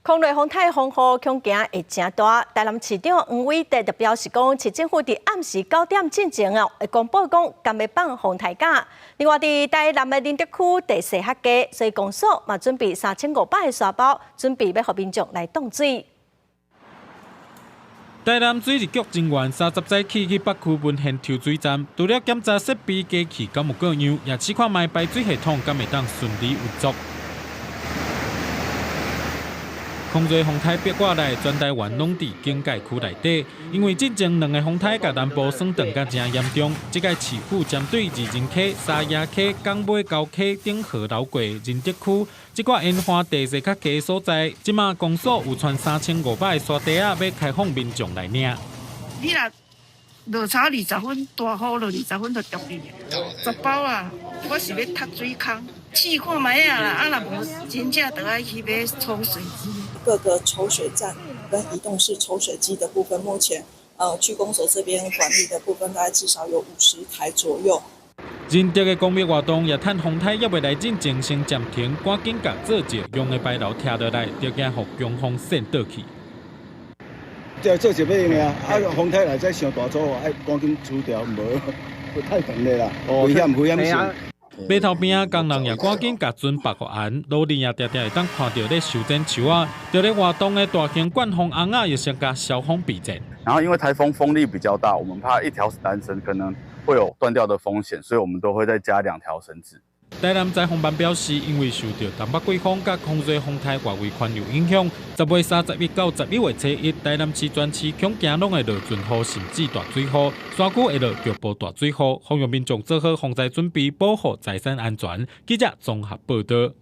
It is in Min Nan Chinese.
空雷風颱風雨恐驚會誠大。台南市長黃偉哲就表示講，市政府佇暗時9點進前哦，會公布講敢欲放風颱假。另外，佇台南的仁德區地勢較低，所以公所嘛準備3500個沙包，準備欲予民眾來擋水。台南水利局人員30早起去北區文獻抽水站，除了檢查設備機器敢有過樣，也試看覓排水系統敢會當順利運作。空瑞風颱逼過來，全台灣攏佇警戒區內底。因為進前兩个風颱共南部損斷甲誠嚴重，這擺市府針對二仁溪、沙野溪、港尾溝溪等河流過仁德區，這寡沿岸地勢較低所在，這馬公所有賰3500个沙袋仔，欲開放民眾來領。你若落差20分，大雨落二十分就著去，10包啊！我是欲踢水空，試看覓仔啦，啊若無真正著愛去買抽水機。各個抽水站跟移動式抽水機的部分，目前區公所這邊管理的部分，大概至少有50台左右。仁德的公益活動也趁風颱猶未來進前先暫停，趕緊共做石用的排流拆落來，著驚予強風扇倒去。這做石欲用的啊，啊風颱來再傷大阻，愛趕緊除掉，無太長的啦，危險危險性。碼頭邊仔工人也趕緊共船縛予絚，路裡也定定會當看著咧修剪樹仔，佇咧活動的大型灌風尪仔，也先共消風備戰。然後因為颱風風力比較大，我們怕一條纜繩可能會有斷掉的風險，所以我們都會再加兩條繩子。台南災防辦表示，因為受著東北季風佮空瑞風颱外圍環流影響，10月31到11月初一，台南市全市恐驚攏會落陣雨，甚至大水雨，山區會落局部大水雨，呼籲民眾做好防災準備，保護財產安全。記者綜合報導。